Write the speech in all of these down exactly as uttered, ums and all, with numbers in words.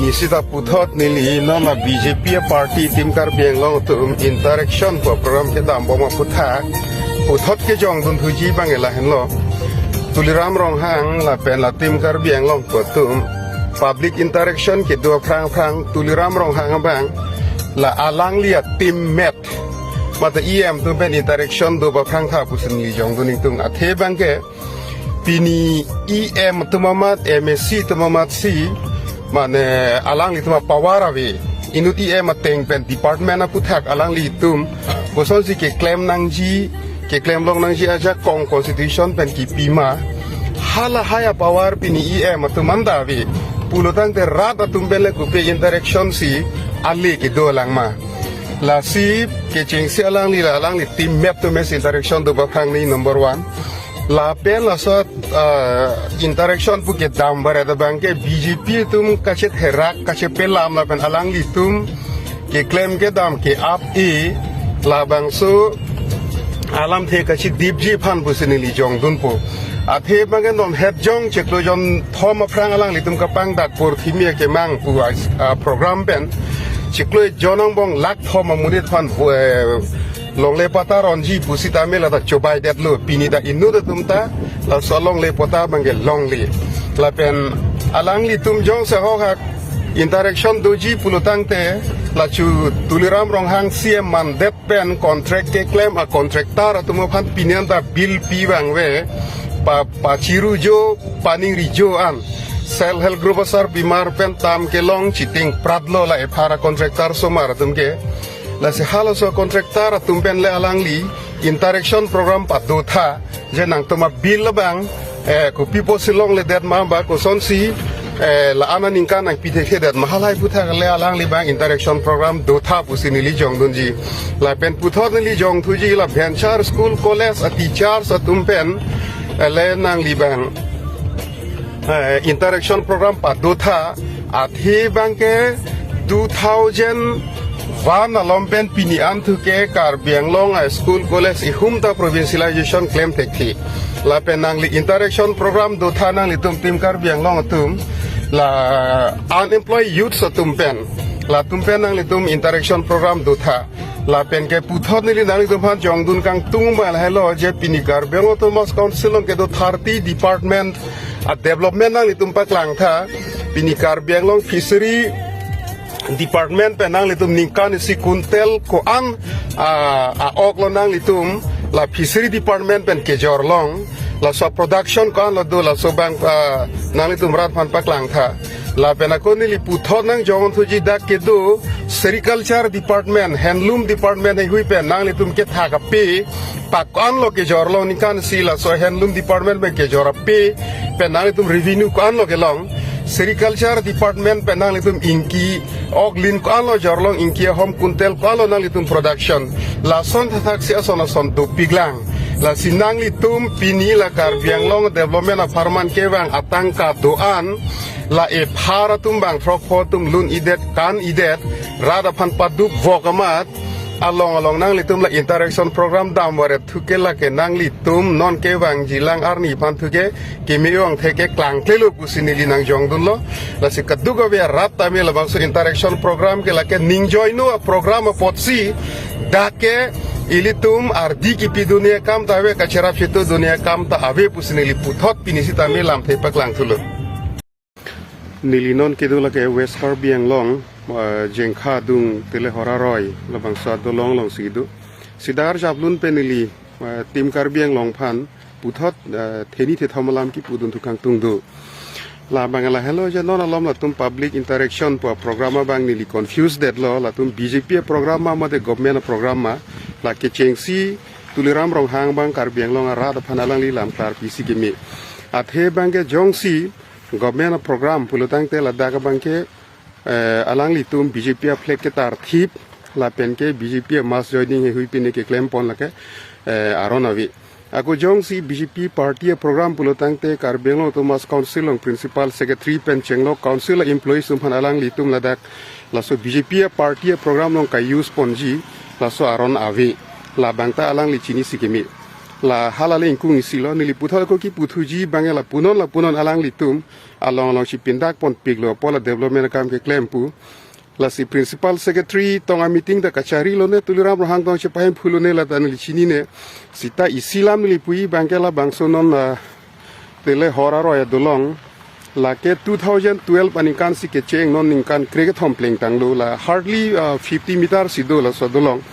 Isi ta puthot neli non la B J P a party Team Karbi Anglong atum interaction pu program kedam bom aphuthak puthot kejongdun thuji abang lahenlo. Tuliram Ronghang lapen la Team Karbi Anglong pu atum public interaction kedo aphrang aphrang Tuliram Ronghang abang la alangli a team mate mate E M atum pen interaction do aphrang tha pusi neli jongdun ingtung. Athe abangke pini E M atum amat, M A C atum amat si, mane alanglitum a power ave. Inut E M ateng pen department aphuthak alanglitum kosonsi keklem nangji, keklem long nangji ajakong constitution pen kipi ma. Halahai a power pini E M atum anta ave. Pulotangte rat atum pen le kopi interaction si ale kedo lang ma. Lasi kechengsi alangli la alangli team mate atum si interaction do aphrang ni number one. Lapen laso, ah, interaction pu kedam baret abangke B J P atum kachetherak kachepelam lapen alanglitum keklem kedam ke-ap-e labangso alamthe kachidipji aphan pusi neli jongdunpo. Athe abangke non het jong chiklo jonthom aphrang alanglitum kapangdak porthimi akemang pu, ah, program pen chiklo jon angbong lakh thom amonit aphan, eh, longle patta ronji pusitame lata chobaidetlo. Pini ta inut atum ta laso longle patta abangke longle. Lapen alanglitum jongsi ahok hak interaction doji pulotangte lachu Tuliram Ronghang C M mandet pen contract keklem a contractor atum aphan pini anta bill pi vangve, pa, pachirujo, paningrijo an. Self help group asarpimar pen tam kelong chiting pratlo la ephara contractor osomar atum ke. Lasi halaso contractor atum pen le alangli interaction program padotha, je nangtum a bill abang, eh, kopi pusi longledet ma ba kosonsi, eh, la-an aningkan nangpi thekthedet ma, halahai aphuthak le alangli abang interaction program dotha pusi neli jongdunji. Lapen puthot neli jongthuji la venture school college a teachers atum pen, eh, le nangli abang eh, interaction program padotha, athe abangke two thousand one along pen pini an thu ke Karbi Anglong a school college ihum ta provincialization klem thekthe. Lapen nangli interaction program dotha nanglitum Team Karbi Anglong atum, la unemployed youths atum pen, latum pen nanglitum interaction program dotha. Lapen ke puthot neli nanglitum aphan jongdun kangtung abang lahelo je pini Karbi Anglong Autonomous Council along kedo thirty department a development nanglitum paklangtha. Pini Karbi Anglong Fishery Department pen nanglitum ningkan isi kuntel ko-an, ah, a-ok lo nanglitum la Fishery Department pen kejor long, laso production ko-an lo do, laso abang, ah, nanglitum rat aphan paklangtha. Lapen ako neli puthot nangjonthunji dak kedo Sericulture Department, Handloom Department heihui pen nanglitum kethak ape, pa ko-an lo kejor long ningkan isi, laso Handloom Department pen kejor ape pen nanglitum revenue ko-an lo kelong. Sericulture Department pen nanglitum ingki oklin ko-an lo jor long, ingki ahom kuntel ko-an lo nanglitum production. Lason thakthak si ason ason dopiklang. Lasi nanglitum pini la Karbi Anglong development apharman kevang atangka do-an, la ephar atum abang throk pho atum lun-edet kan-edet, rat aphan paduk vok amat, along along nanglitum la interaction program dam varet thu ke lake nanglitum non kevangji lang arni aphan thu ke keme-ong thek ke klangklelo pusi neli nangjongdunlo. Lasi kadokave arat tame labangso interaction program ke lake ningjoino a program apotsi dak ke ilitum ardi kipidunji akam ta ave, kacherap chetu dunji akam ta ave pusi neli puthot pini sitame lamthe paklangthulo. Neli non kedo lake West Karbi Anglong, eh, Jengkha adung Telehora Roi labangso adolong alongsi do. Sida arjap lun pen neli, eh, Team Karbi Anglong aphan puthot, eh, theni thethom alam kipudun thu kangtung do. Labang lahelo je non alom latum public interaction pu program abang neli confuse detlo, latum B J P a program ma mate government a program ma, la kechengsi Tuliram Ronghang abang Karbi Anglong arat aphan alangli lam klarpi si keme. Athe abangke jongsi government a program pulotangte ladak abangke, eh, alanglitum B J P a flag ketarthip lapen ke B J P a mass joining heihui pine keklem pon lake, eh, aron ave. Ako jongsi B J P party a program pulotangte Karbi Anglong Autonomous Council along principal secretary pen chenglok council a employees atum aphan alanglitum ladak laso B J P a party a program along ka-use ponji laso aron ave. Labang ta alangli chini si keme. La hala le ingkung isi lo, neli puthot ako kiputhuji abangke lapunon lapunon alanglitum along along si pindak ponpiklo, pu la development akam keklem pu. Lasi Principal Secretary tong a-meeting ta kacharilo ne, Tuliram Ronghang tong chepahem phulo ne, la ta neli chinine. Sita isi alam neli puji abangke labangso non la tele hor aroi adolong. Lake two thousand twelve aningkan si kecheng, non ningkan krekethom plengtanglo, la hardly uh, fifty meter si do laso adolong.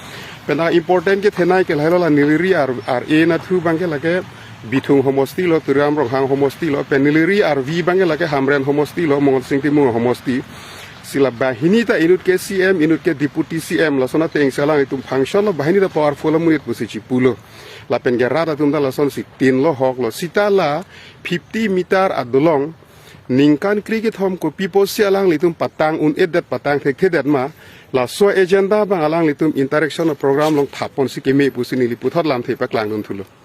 Pen a-important kethenei ke lahelo, la Niliri R, R A nathu abangke lake Bithung homosti lo, Tuliram Ronghang homosti lo, pen Niliri R V abangke lake Hamren homosti lo, Mongol Sing Timung homosti. Si la banghini ta inut ke C M, inut ke Deputy C M, lason ateng si alanglitum function lo, banghini ta powerful amonit pusi chipulo. Lapen ke rat atum ta lasonsi tin lo, hok lo. Sita la fifty meter adolong ningkan krekethom kopi pusi alanglitum patang un-edet, patang thekthedet ma, laso agenda abang alanglitum interaction program along thap ponsi keme pusi neli puthot lamthe paklangdun thulo.